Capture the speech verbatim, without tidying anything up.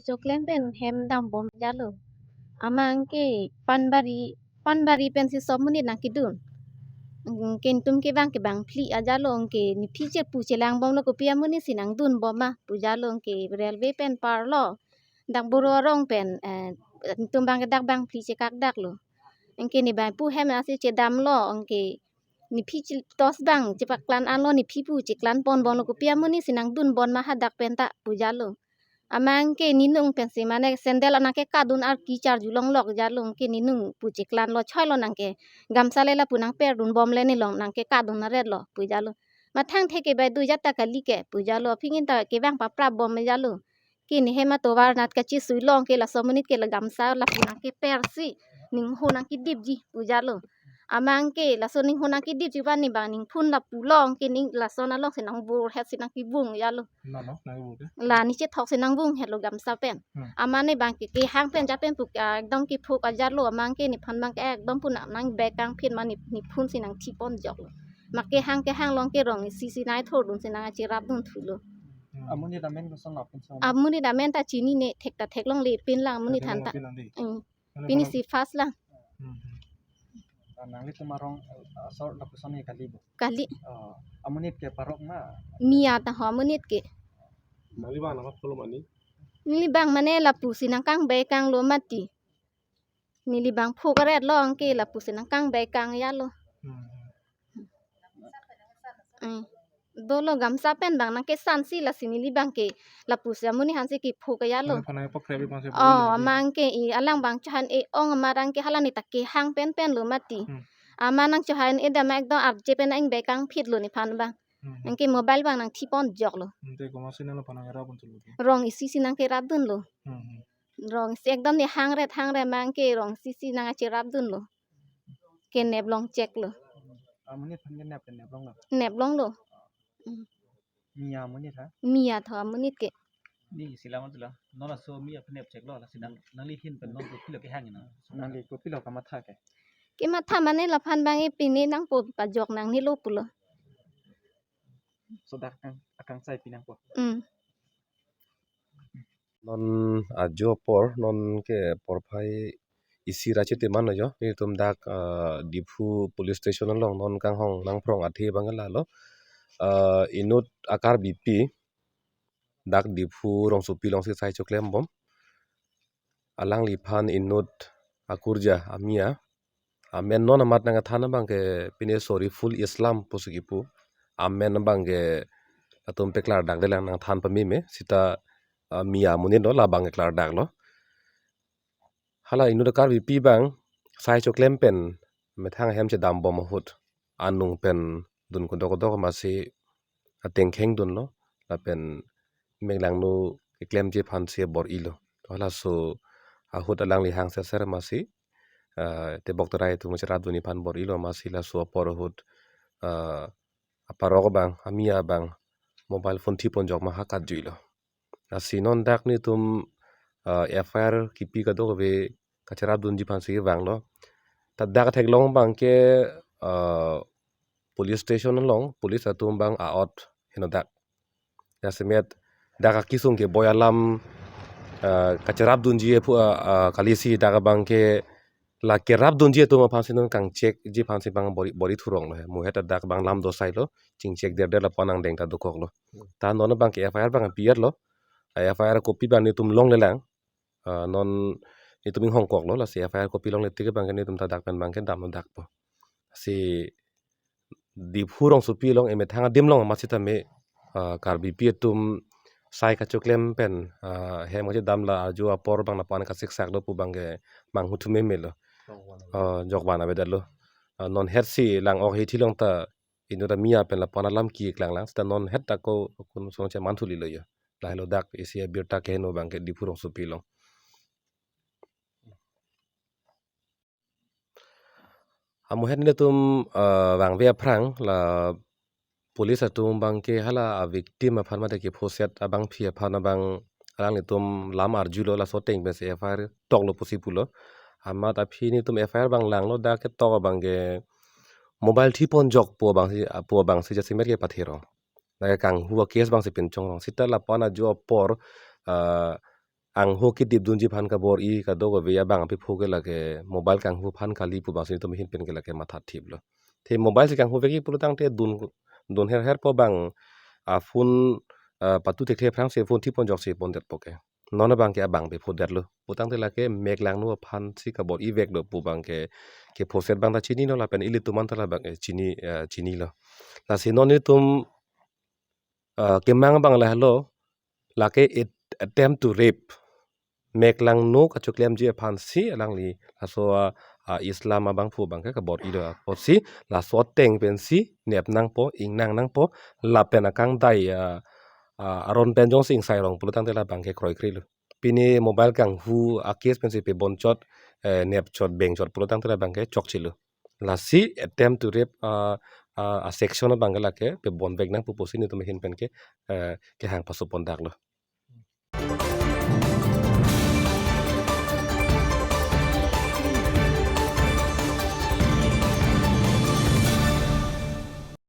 Choklem pen hem dambom ajatlo. Amat ke Panbari, Panbari pensi som monit nangkedun. Anke netum kevang ke bangphli ajatlo, anke nephi chepu chelangbomlo, kopi amonit si nangdunbom ma pu ajatlo, anke railway pen parlo. Dak Boro arong pen, eh, netum abang ke dak bangphli chekakdaklo. Anke ne bang pu hem asi chedamlo, anke nephi che-, tosh abang chepaklang anlo, nephi pu cheklang ponbomlo, kopi amonit si nangdunbom ma hadak pen ta pu ajatlo. Amat ke nenung pensi mane sandal nangkekadun arki charjulong lok ajatlo, anke nenung pu cheklanglo, choilo nangke gamsa le lapu nangperdunbomle, nelong nangkekadun aretlo pu ajatlo. Mathang theke bai do ajat ta kali ke pu ajatlo, aphi ngin ta kevang paprapbom ajatlo. Ke ne hem atovar nat kachisuilong ke laso amonit ke la gamsa lapu nangkepersi ningho nangkedipji pu ajatlo. Amat ke laso ningho nangkedipji abang ne bang ningphun lapu long ke ning lason alongsi nangvurhetsi nangkevung ajatlo. Nano, nangvur ke? La ne chethok si nangvunghetlo gamsa pen. Hmm. Amat ne bang ke kehang pen ajat pen pu, ah, ekdom kephuk ajatlo, amat ke nephan abang ke ekdom pu nang, nangbekangphit ma ne, nephun si nangthipon ajoklo. Ma kehang kehang long ke rong isi si nai thordun si nangcherapdun thulo. Hmm. Amonit amen koson apin son? Amonit amen ta chinine, thek ta theklongle pinlang amonit aphan ta. Theklongle pinlang dei. Hmm. Mane pini kono si first lang. Hmm, hmm. Ah, nanglitum arong, eh, asor lapuson ke kali bo? Kali. Oh, amonit ke parok ma? Mia ta ho amonit ke. Nangli bang nangkok pulo mane? Neli bang mane lapusi nangkangbekanglo mati. Neli bang phuk aretlo, anke lapusi nangkangbekang ajatlo. Hmm. Hmm. Dolo gamsa pen bang nangkesansi, lasi neli bang ke lapusi amonit aphansi kephuk ajatlo. Mane phanang pakrep i bang si. Oh, bor i amat ke i alang bang chohan-e ong amat, anke hala ne ta kehang penpenlo mati. Hmm. Amat nangchohan-e dam ekdom arje pen nang-bekangphitlo nephan bang. Hmm. Anke mobile bang nangthipon ajoklo. Hmm, te komatsi nanglo phanang rapdun thulo? Rong isi si nangkerapdunlo. Hmm, hmm. Rong isi ekdom ne hangret hangret, amat ke rong isi si nangcherapdunlo. Kenep longcheklo. Amonit aphan kenep, kenep longlo? Nep longlo. Hmm. Mia amonit ha? Mia tho amonit ke. Ne isi lam atulo. Non laso mia aphan nepcheklo, lasi nang, nangli ahin pen non kopilo kehang ina? Nangli kopilo kamatha ke? Kematha mane laphan bang e pine nangpo, pajok nangnelo pulo. So dak ang, akangsai pinangpo. Hmm. Non ajo apor, non ke porphai isi ra chitiman lo jo. Netum dak, ah, Diphu Police Station along non kanghon nangphrong athe abang ke lalo. Ah, inut a-Karbipi dak Diphu rongsopi alongsi sai choklembom. Alangliphan inut akurja amia. Amen non amat nangkethan abang ke pine Soriful Islam pusi kipu. Amen abang ke latum paklardakdelang, nangthan pameme, seta, ah, mia amonit lo, labang ke klardaklo. Hala inut a-Karbipi abang sai choklem pen methang ahem chedambom ahut, anung pen dun kodok kodok amatsi atengkheng dunlo, lapen meklangno keklemji aphansi bor-ilo. To halaso ahut alangli hang serser amatsi, ah, tebok terai atum cherapdunji aphan bor-ilo amatsi laso apor ahut, ah, aparok abang, amia abang mobile phone thipon ajok ma ha katjuilo. Lasi non dak netum, ah, F I R kipi kadokave kacherapdunji aphansi vanglo. Ta dak theklong abang ke, ah, police station along police atum abang a-ot heno dak. Jasemet dak akesung keboi alam, ah, kacherapdunji aphu, ah, ah, kalisi dak abang ke la kerapdunji atum aphansi non kangchekji aphansi bang bor-i, bor-i thuronglo he. Muhet ta dak bang lam dosailo, chingchek derder lapu-an angdeng ta dokoklo. Hmm. Ta non abang ke F I R bang pi-etlo. A-F I R kopi abang netum longlelang. Ah, non netum inghongkoklo, lasi F I R kopi longle tik abang ke netum ta dak pen abang ke damlo dakpo. Si Diphu rongsopi along emethang adim along amat sitame, ah, Karbipi atum sai kachoklem pen, ah, hem kachedam la ajo apor abang lapu-an kasiksak do pu abang ke manghu thu memelo. Jokvan. Ah, jokvan avedetlo. Ah, non hetsi lang-ok hithi along ta inut amia pen lapu-an alam keklang lang, seta non het ta ko kun song cheman thulilo yo. Lahelo dak isi abirta keheno abang ke Diphu rongsopi along. Amuhet netum, eh, vangve aphrang la police atum abang ke hala a-victim aphan mate kephoset abangpi aphan abang alanglitum lam arjulo, laso ateng pensi F I R toklo pusi pulo. Amat aphi netum F I R abang langlo, dak ketok abang ke mobile thipon ajok pu abangsi, pu abangsi jasemet ke patherong. Lake kanghu a-case abangsi pinchongrong. Seta lapu-an ajo apor, eh, angho kedip dunji aphan kabor-i kadokave abang apiphu ke lake mobile kanghu aphan kali pu abangsi netum ahin pen ke lake mathathiplo. Te mobile si kanghu vekji pulo tangte dun, dun her her po abang, a phone, a patu thekthe aphrangsi phone thipon joksi pondetpo ke. Non abang ke abang apiphu detlo. Pu tangte lake mek langno aphansi kabor-i veklo pu abang ke, kephoset abang ta chinilo lapen ilitum an ta labang, eh, chini, eh, chinilo. Lasi non netum, eh, kemang abang lahelo, lake it-, attempt to rape. Mek langno kachoklemji aphansi alangli laso, ah, ah, Islam abangphu abang ke kabor-i do. Apotsi laso ateng pensi nep nangpo, ingnang nangpo, lapen akangdai, ah, ah, aron pen jongsi ingsai rong pulo tangte labang ke kroikre lo. Pini mobile kanghu a-case pensi pebon chot, eh, nep chot, beng chot pulo tangte labang ke chokchelo. Lasi attempt to rape, ah, ah, a-section abang ke lake pebon vek nangpo pusi netum ahin pen ke, eh, kehang paso pondaklo.